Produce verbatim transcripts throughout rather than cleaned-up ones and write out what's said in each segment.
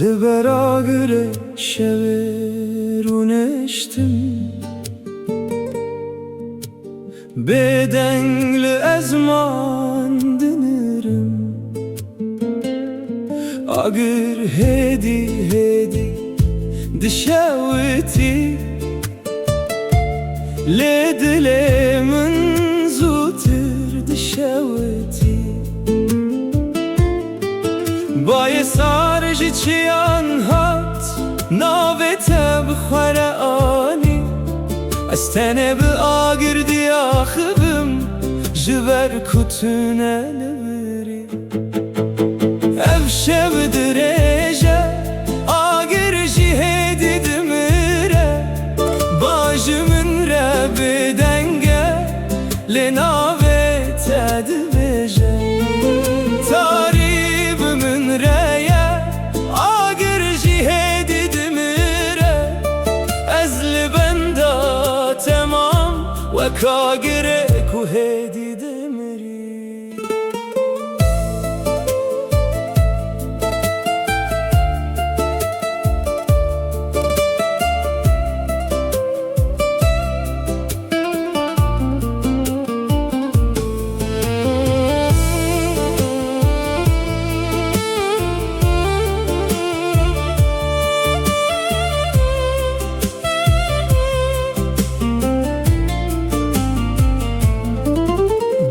Li ber agirê şevê rûniştim, bêdeng li ezman dinirim. Agir hêdî hêdî dişewitî, lê dilê min zûtir dişewitî. Bayê sar ji çiyan hat, navê te bi xwe re anî. Ez tenê bi agir diaxivim, ji ber ku tu ne li vir î. Ev şev dirêj e, agir jî hêdî dimire. Ba ji min re bêdeng e, lê navê te dibêje. Tarî bi min re ye, agir jî hêdî dimire. Ez li benda te mam, wek agirê ku hêdî dimirî.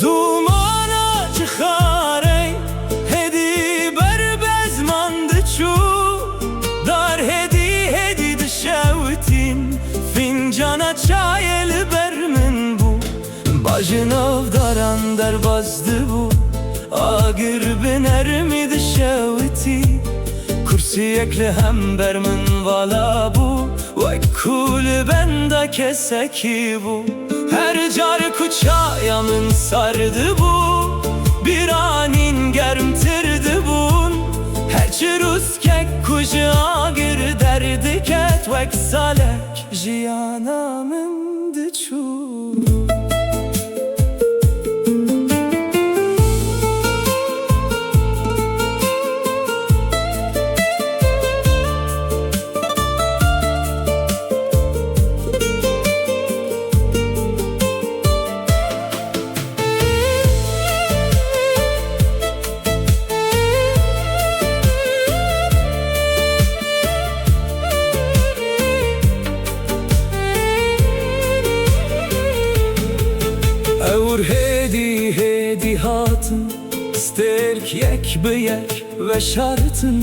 Dûmana çixarê hêdî ber bezman diçû, dar hêdî hêdî dişewitîn, fîncana çayê li ber min bû. Ba ji nav daran derbas dibû, agir bi nermî dişewitî. Kursiyek li hember min vala bû, wek ku li benda kesekî bû. Her car ku çaya min sar dibû, bîranîn germtir dibûn. Her çirûskek ku ji agir derdiket, wek salek jiyana min diçû. Ewr hêdî hêdî hatin, stêrk yek bi yek veşartin.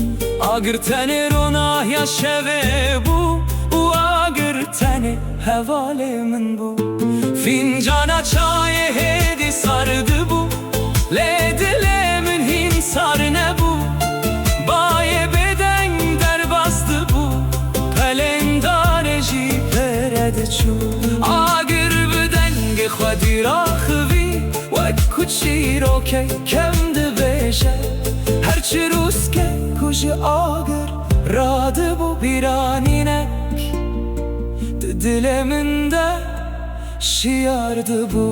Agir tenê ronahiya şevê bû û agir tenê hevalê min bû. Fîncana çayê hêdî sar dibû, lê dilê min hîn sar nebû. Bayê bêdeng derbas dibû, pelên darê jî pê re diçû. Agir bi dengê xwe dîraxivî, wek ku çîrokek kem dibêje. Her çirûskek ku ji agir radibû, bîranînek di dilê min de şiyar dibû.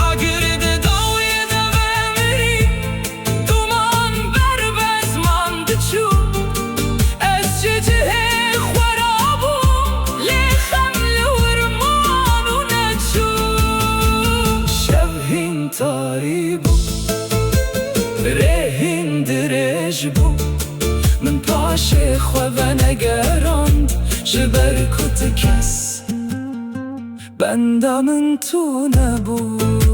Agir di dawiyê de vemirî, duman ber bezman diçû. Ez ji cihê xwe rabûm, lê xem li wir man û neçû. Şev hîn tarî bû, rê hîn dirêj bû. Min paşê xwe venegerand, Ji ber ku ti kes benda min tune bû.